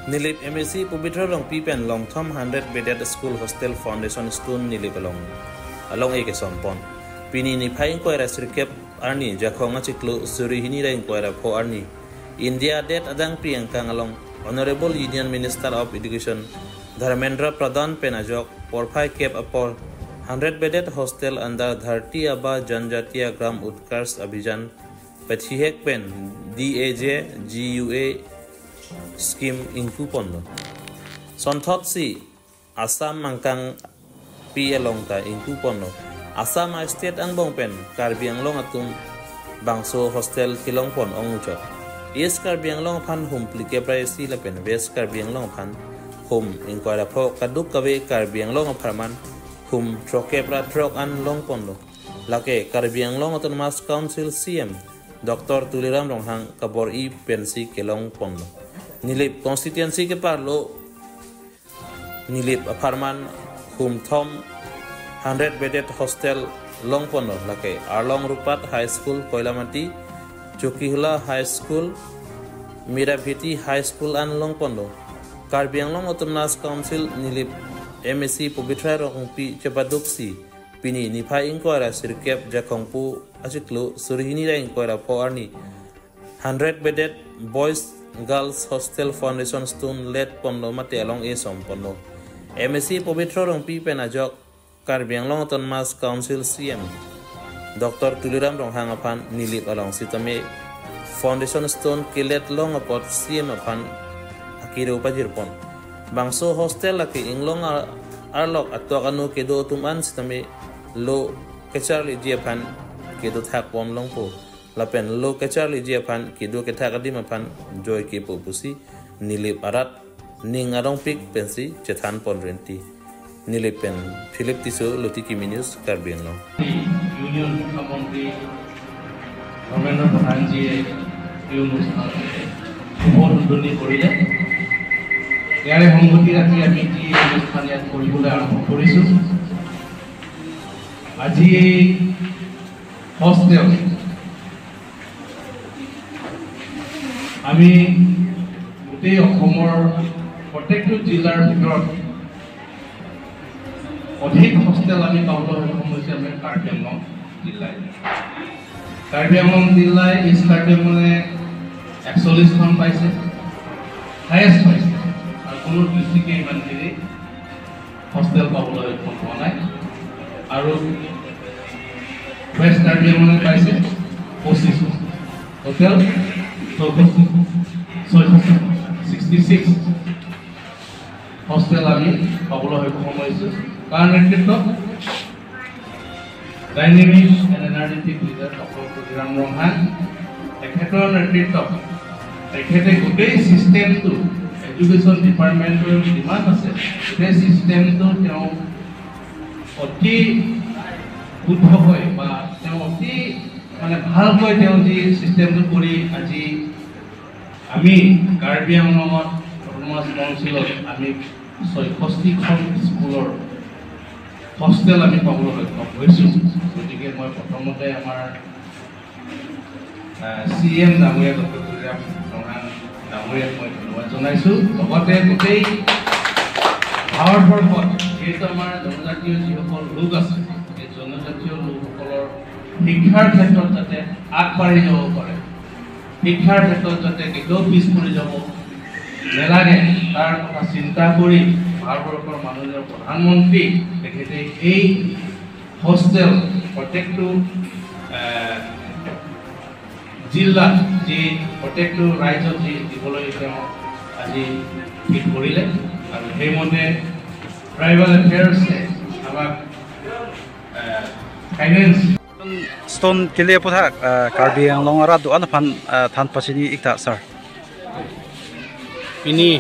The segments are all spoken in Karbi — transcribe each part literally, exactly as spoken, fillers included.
Nilip M A C Pabitra Rongpi pen longthom hundred bedded school hostel foundation stone Nilip along along-e kesompon. Pini niphai ingkoi ra sirkep arni Jakhong achiklo suri hini ra ingkoi ra pho arni India adet adangpi angkang along Honorable Union Minister of Education Dharmendra Pradhan pen ajok porphai kep apor hundred bedded hostel under Dharti Aaba Janjatiya Gram Utkarsh Abhiyan pathihek pen D A J G U A scheme ingkuponlo. Sonthotsi Assam angkangpi along ta ingkuponlo. Assam a-state angbong pen Karbi Anglong atum bangso hostel kelongpon ongmuchot. East Karbi Anglong aphan hum phlikep ra isi lapen West Karbi Anglong aphan hum ingkoi ra pho, kadokave Karbi Anglong apharman hum throkkep ra throk an longponlo. Lake Karbi Anglong Autonomous Council C M Doctor Tuliram Ronghang kabor-i pensi kelongponlo. Nilip constituency keparlo Nilip apharman humthom hundred bedded hostel longponlo, lake Arlong Rupat High School Koilamati, Chokihola High School, Mirabheti High School an longponlo. Karbi Anglong Autonomous Council Nilip M A C Pabitra Rongpi chepaduksi pini niphai ingkoi ra sirkep Jakhong pu achiklo suri hini ra ingkoi ra pho arni hundred bedded boys girls hostel foundation stone laid ponlo mate along-e somponlo. M A C Pabitra Rongpi pen ajok Karbi Anglong Autonomous Council C M Doctor Tuliram Ronghang aphan Nilip along sitame foundation stone ke-laid long apot C M aphan akiro pajirpon. Bangso hostel lake inglong ar-, arlok atok anu kedo atum an sitame lo kacharliji aphan kedo thakpon longpo. Lapen lo kacharliji aphan kedo kethak adim aphan joike po pusi Nilip arat ning arongpik pensi chethanpon rinti. Nilip pen Philip Tisso, Lotiki News, Karbi Anglong. Union শিক্ষা মন্ত্ৰী ধৰ্মেন্দ্ৰ প্ৰধানজীয়ে এই অনুষ্ঠান শুভ উদ্বোধনী কৰিলে। ইয়াৰে সংগতি ৰাখি আমি যি অনুষ্ঠান ইয়াত কৰিবলৈ আৰম্ভ কৰিছোঁ, আজি এই হোষ্টেল আমি গোটেই অসমৰ প্ৰত্যেকটো জিলাৰ ভিতৰত অধিক হোষ্টেল আমি পাবলৈ সক্ষম হৈছে আমি কাৰ্বি আংলং জিলাই। কাৰ্বি আংলং জিলাই ইষ্ট কাৰ্বি আংলঙে একচল্লিছখন পাইছে, হায়েষ্ট পাইছে, আৰু কোনো ডিষ্ট্ৰিক্টে ইমানখিনি হোষ্টেল পাবলৈ সক্ষম হোৱা নাই। আৰু ৱেষ্ট কাৰ্বি আংলঙে পাইছে পঁচিছখন, টোটেল ছয়ষষ্ঠি, ছয়ষষ্ঠি, ছিক্সটি ছিক্স হোষ্টেল আমি পাবলৈ সক্ষম হৈছোঁ। কাৰ নেতৃত্বত? Dynamic and energetic leader doctor Tuliram Ronghang, তেখেতৰ নেতৃত্বত তেখেতে গোটেই ছিষ্টেমটো, এডুকেশ্যন ডিপাৰ্টমেণ্টৰ যিমান আছে, গোটেই ছিষ্টেমটো তেওঁ অতি শুদ্ধকৈ বা তেওঁ অতি মানে ভালকৈ তেওঁ যি ছিষ্টেমটো কৰি আজি আমি কাৰ্বি আংলঙত অট'নমাছ কাউন্সিলত আমি ছয়ষষ্ঠিখন স্কুলৰ হোষ্টেল আমি পাবলৈ সক্ষম হৈছোঁ। গতিকে মই প্ৰথমতে আমাৰ চি এম ডাঙৰীয়া ডক্টৰ তুলিৰাম ৰংহাং ডাঙৰীয়াক মই ধন্যবাদ জনাইছোঁ। লগতে গোটেই ভাৰতবৰ্ষত যিহেতু আমাৰ জনজাতীয় যিসকল লোক আছে, এই জনজাতীয় লোকসকলৰ শিক্ষাৰ ক্ষেত্ৰত যাতে আগবাঢ়ি যাব পাৰে, শিক্ষাৰ ক্ষেত্ৰত যাতে কেতিয়াও পিছ পৰি যাব নালাগে, তাৰ কথা চিন্তা কৰি ভাৰতবৰ্ষৰ মাননীয় প্ৰধানমন্ত্ৰী তেখেতে এই হোষ্টেল প্ৰত্যেকটো, এ, জিলাত যি প্ৰত্যেকটো ৰাইজত যি দিবলৈ তেওঁ আজি ঠিক কৰিলে। আৰু সেইমতে ট্ৰাইবেল এফেয়াৰ্ছে আমাক, এ, finance Stone kele aphuthak, ah, Karbi Anglong arat do-an aphan, ah, than pachini ik tha, sir. Pini,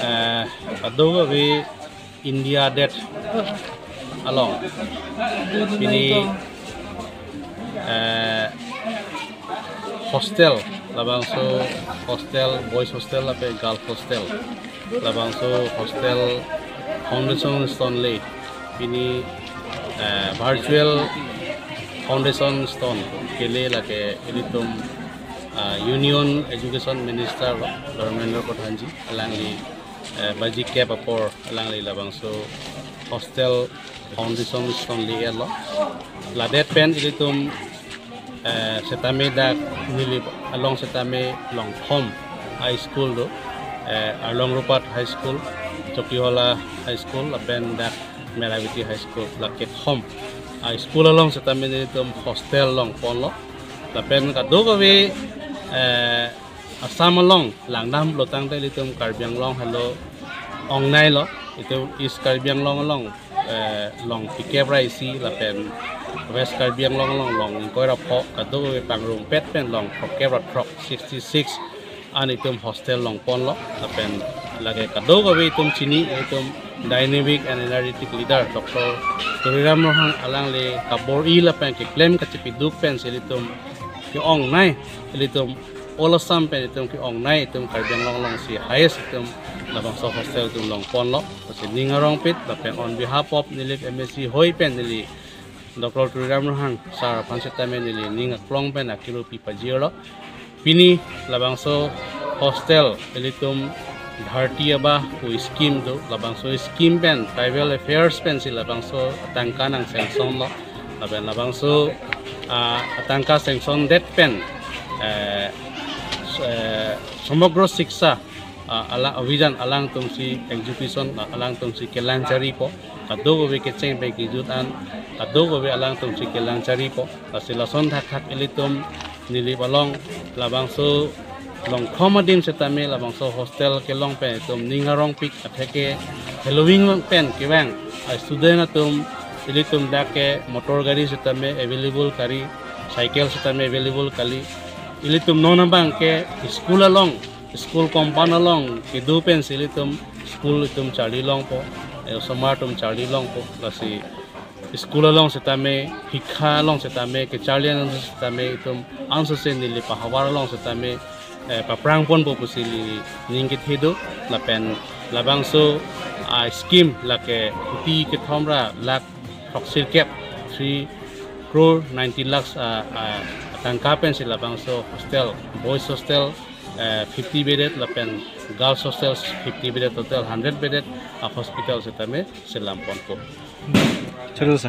eh, kadokave India adet along pini, eh, hostel, labangso hostel, boys hostel lapen girls hostel, labangso hostel foundation stone le pini, eh, virtual foundation stone kele lake ilitum, Ah, Union Education Minister lo, Dharmendra Pradhan ji, alangli, eh, baji kep apor alangli labangso hostel foundation stone le-etlo. Ladet pen ilitum, eh, setame dak Nilip along setame longthom high school do, eh, Arlong Rupat High School, Chokihola High School, lapen dak Meraviti High School, la kethom high school along setame nelitum hostel longponlo. Lapen kadokave, eh, Assam along langdam lo tangte ilitum Karbi Anglong helo ongnailo. Itum East Karbi Anglong along, eh, long phlikep ra isi lapen West Karbi Anglong along long ingkoi ra pho, kadokave pangrumpet pen long phlikep ra throk, sixty six an itum hostel longponlo. Lapen lake kadokave itum chini, itum dynamic and energetic leader Doctor Tuliram Ronghang alangli kabor-i lapen keklem kachipiduk pensi ilitum ke-ongnei, ilitum all Assam pen itum ke-ongnei, itum Karbi Anglong alongsi highest itum labangso hostel itum longponlo. Lasi ning arongpit lapen on behalf of Nilip M A C hoi pen neli Doctor Tuliram Ronghang sir aphan setame neli ning aklong pen akiru pi pajirlo. Pini labangso hostel ilitum Dharti Aaba pu scheme do, labangso scheme pen Tribal Affairs pensi labangso atangka nang sanction lo. Lapen labangso, ah, atangka sanction det pen, eh, s-, eh, Samagro Shiksha, ah, ala Abhiyan alangtumsi execution, ah, alangtumsi kelang charipo. Kadokave kecheng pen kejut an, kadokave alangtumsi kelang charipo. Lasi lason thakthak ilitum Nilip along labangso longthom adim setame labangso hostel kelong pen itum ning arongpik atheke helo wing pen kevang a student atum ilitum dak ke motor gari setame available kali, cycle setame available kali. Ilitum non abang ke school along, school compound along kedo pensi ilitum school itum charli longpo, eh, osomar atum charli longpo. Lasi school along setame, hikha along setame, kecharli along setame, itum ansose neli pahavar along setame, eh, paprangponpo pusi neli ning kethe do. Lapen labangso, ah, scheme lake kuti kethom ra lakh throksirkep, three crore ninety lakhs, ah, ah, atangka pensi labangso hostel, boys hostel, eh, fifty bedded lapen girls hostel fifty bedded, total hundred bedded a hospital setame selamponpo. Chalo, sir.